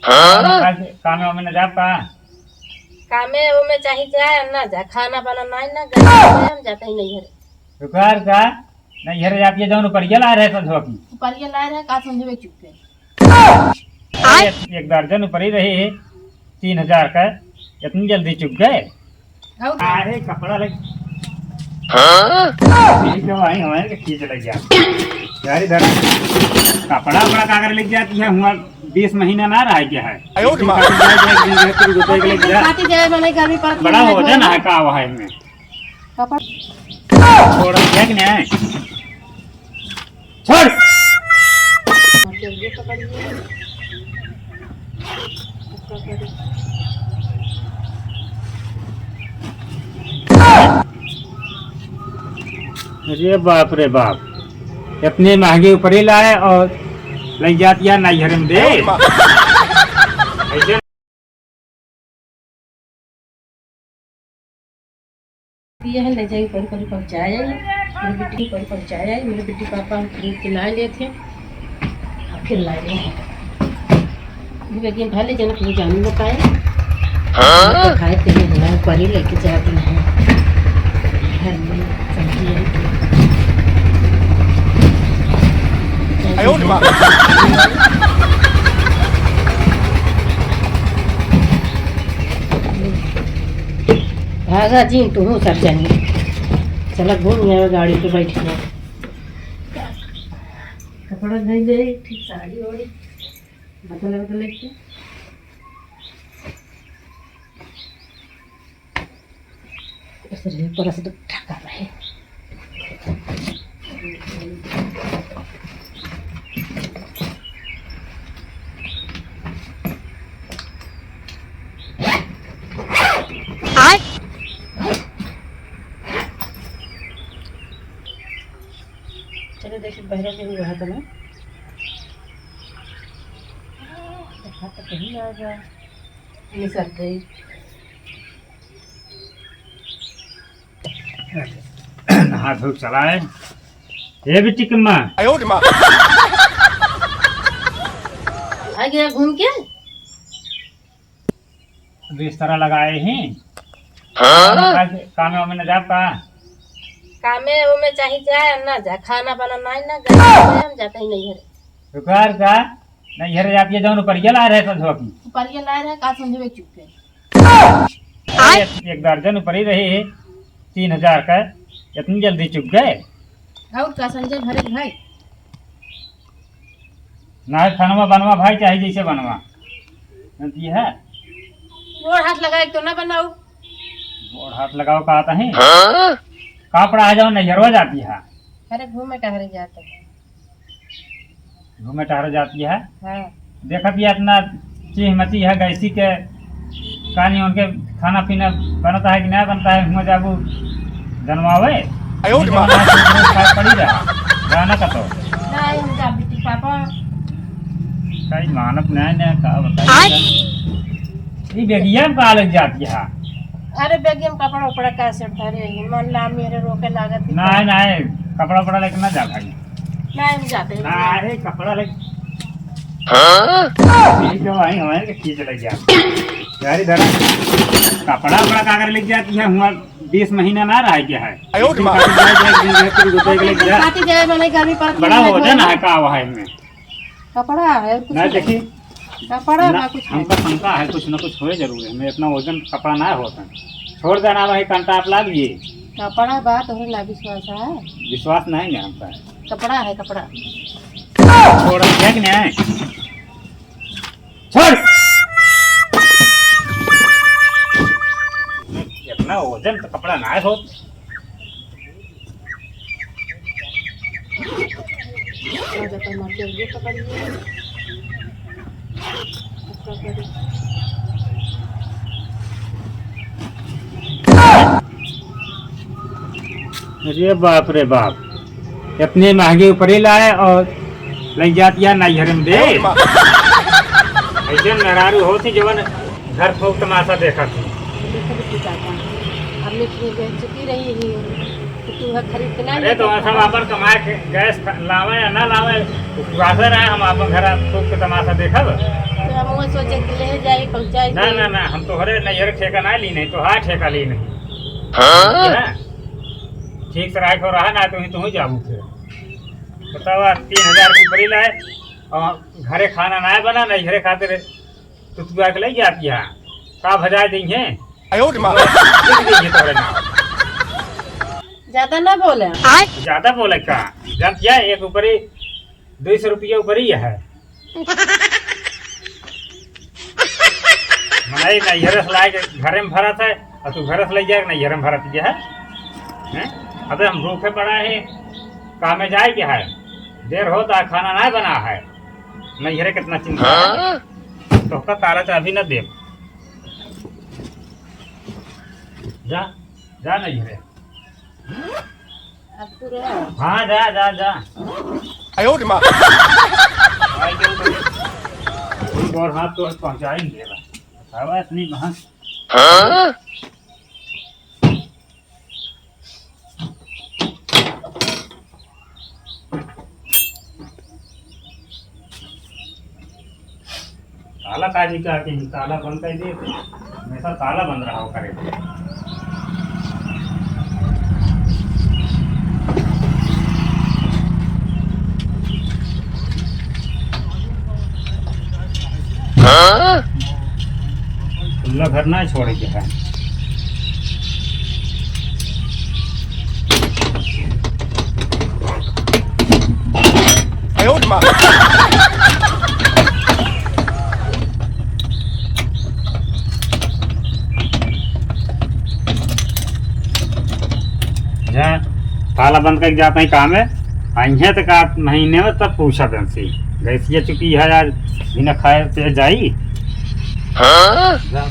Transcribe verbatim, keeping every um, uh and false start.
हाँ? कामे वामे न जाब का? कामे वामे चाहे जाए न जा, खाना बना नाई न गए, हम जाते ही नहीं घर। रुका, रुका, नहीं घर जाती है, जौन उपरिया लाए रहे संझवा की। उपरिया लाए रहे, का संझवे चुप है? एक, एक दर्जन उपरी रही है, तीन हजार का, इतनी जल्दी चुप गए? और अरे, कपड़ा लग। हाँ? यही तो आई हमारे के खींच लग जा। यार, इधर कपड़ा, कपड़ा का कर लग जाती है, हुआ बीस महीना ना रह गया है। आयो रे माँ। एक दिन खातिर जाए, एक दिन खातिर रुपए के लग जा। खातिर जाए, मने गर्मी पड़त बड़ा नहीं हो है। जाए ना, का हुआ है इनमें? कपड़ा। छोड़ दिया कि नहीं? छोड़। अरे बाप रे बाप, इतने महंगे उपरी लाए और लग जाती है नैहर में दे। ऐसे ये है, ले जाइए, ऊपर, ऊपर पहुँचाया है। मेरी बेटी ऊपर पहुँचाया है। मेरे बेटी पापा हम खरीद के लाए लेते हैं, अब फिर लाए हैं। ये बेटी भले जनक ले जाने बताए। हाँ? तो खाए तेरे हिला ऊपर ही लेके जाते हैं। घर में सब्जी है। आयो रे माँ। भागा जी, तू हूँ सब जानी। चला घूम आवे गाड़ी पे बैठ के। कपड़ा धइ ले, ठीक साड़ी ओढ़ी, बदले बदले के। ऐसे रहे, पूरा से ढका रहे। चलो देखिए, बहरा के भी रहा था ना। देखा तो कहीं आ गया। ये सर गई। नहा धो के चला है। ए बिट्टी के माँ। आयो रे माँ। आ गया घूम के? बिस्तरा लगाए ही। हाँ? कामे वामे न जाब का? कामे वामे चाहे जाए न जाए, खाना बना नाई न गए, हम जाते ही नहीं घर। रुका, रुका। नहीं घर जाती है, जौन उपरिया लाए रहे संझवा की। उपरिया लाए रहे, का संझवे चुप है। एक, एक दर्जन उपरी रही है, तीन हजार का, इतनी जल्दी चुप गए? और का संजय भरे भाई? ना है, खानवा बनवा भाई, चाहे जैसे बनवा। जानती है? गोड़ हाथ लगाए तो ना बनाओ। गोड़ हाथ लगाओ कहा था है? हाँ? कपड़ा है, जौन नैहरवा जाती है। अरे घूमे टहरे जाते हैं। घूमे टहरे जाती है। हाँ। देखत ही इतना चीह मची है गैसी के, कानी उनके खाना पीना बनता है कि नहीं बनता है, हुआ जाबू जनवावे। आयो रे माँ। खाए पड़ी रहा, गाना का तो। नहीं, हम जा बिट्टी पापा। कई मानत नहीं ने, का बताई। आय। ई बेगिया में का लग जाती है? अरे बेगिया में कपड़ा उपड़ा का सेट धरे, मन ना मेरे रोके लागत है। नहीं, नहीं, कपड़ा उपड़ा लेके ना जा भाई। नहीं, हम जाते हैं। अरे, कपड़ा ले। हाँ? यही तो आई हमारे के खींच ले जा। यार, इधर कपड़ा, कपड़ा का कर ले जाती है, हुआ बीस महीना ना रह गया है। आयो रे माँ। एक दिन खातिर जाए, एक दिन खातिर रुपए के ले जा। खातिर जाए, मने गर्मी पड़त बड़ा नहीं हो है, जाए ना, का हुआ है इनमें? कपड़ा है, कुछ ना नहीं। देखी। कपड़ा ना, बा कुछ हमका नहीं। शंका है, कुछ ना कुछ होए जरूर है। हमें इतना वजन कपड़ा ना होता है। छोड़ देना भाई, कंटा आप ला लिए। कपड़ा बा, तोहरे ना विश्वास है? विश्वास नहीं है हमका। कपड़ा है, कपड़ा। छोड़, है कि नहीं? छोड़। इतना वजन तो कपड़ा ना हो। अरे बाप रे बाप, इतने महंगे उपरे लाए और लग जाती है नैहर में दे। ऐसे मेहरारू होती जवन घर फूक तमाशा देखा थी। देखो बिट्टी पापा, हमने इतनी बेइज्जती रही ही, तो तू घर खरीद के ना अरे ले तो सकता। हम अपन कमाए के गैस ख-, लावे या ना लावे, उपवासे रहे, हम अपन घर फूक के तमाशा देखब। हम वो सोचे कि ले जाई, पहुँचाई ना, के। ना, ना, हम तोहरे नैहर ठेका ना ली नहीं, तोहार ठेका ली नहीं। हाँ? ठीक है? ठीक से राख हो रहा ना, तुही, तुही जाबू फिर। बतावा, तीन हजार के ऊपरी लाए और घरे खाना ना बना, नैहरे खातिर तुतुआ के ले जाती है, का भजाए देंगे? आयो रे माँ। लिख देंगे तोहरे नाम। ज्यादा ना बोले। ज्यादा बोले का? जानती है, एक ऊपरी दो सौ रुपया ऊपरी है। मनई नैहरे से लाए के घरे में भरत है, और तू घरे से ले जाए नैहरे में भरत के है। हैं? अबे हम भूखे पड़ा है, काम में जाए के है, देर होता, खाना ना बना है, नैहरे कितना चिंता है। हाँ? तोहका ताला चाबी न देब। जा, जा नैहरे। अब तू रह। हाँ, जा, जा, जा। आयो रे माँ। आई के ऊपर फूल और हाथ तो पहुँचाएंगे। बतावा इतनी महंग। हाँ? ताला काजी का कि ताला बंद कर दे, हमेशा ताला बंद रहा करे। खुला घर ना छोड़े के है। आयो रे माँ। जा, ताला बंद करके जाता ही काम है। आइहे तो का महीने में तब पूछा तुमसे। गैसिया चुकी है आज, बिना खाए पे जाई। हाँ? जा।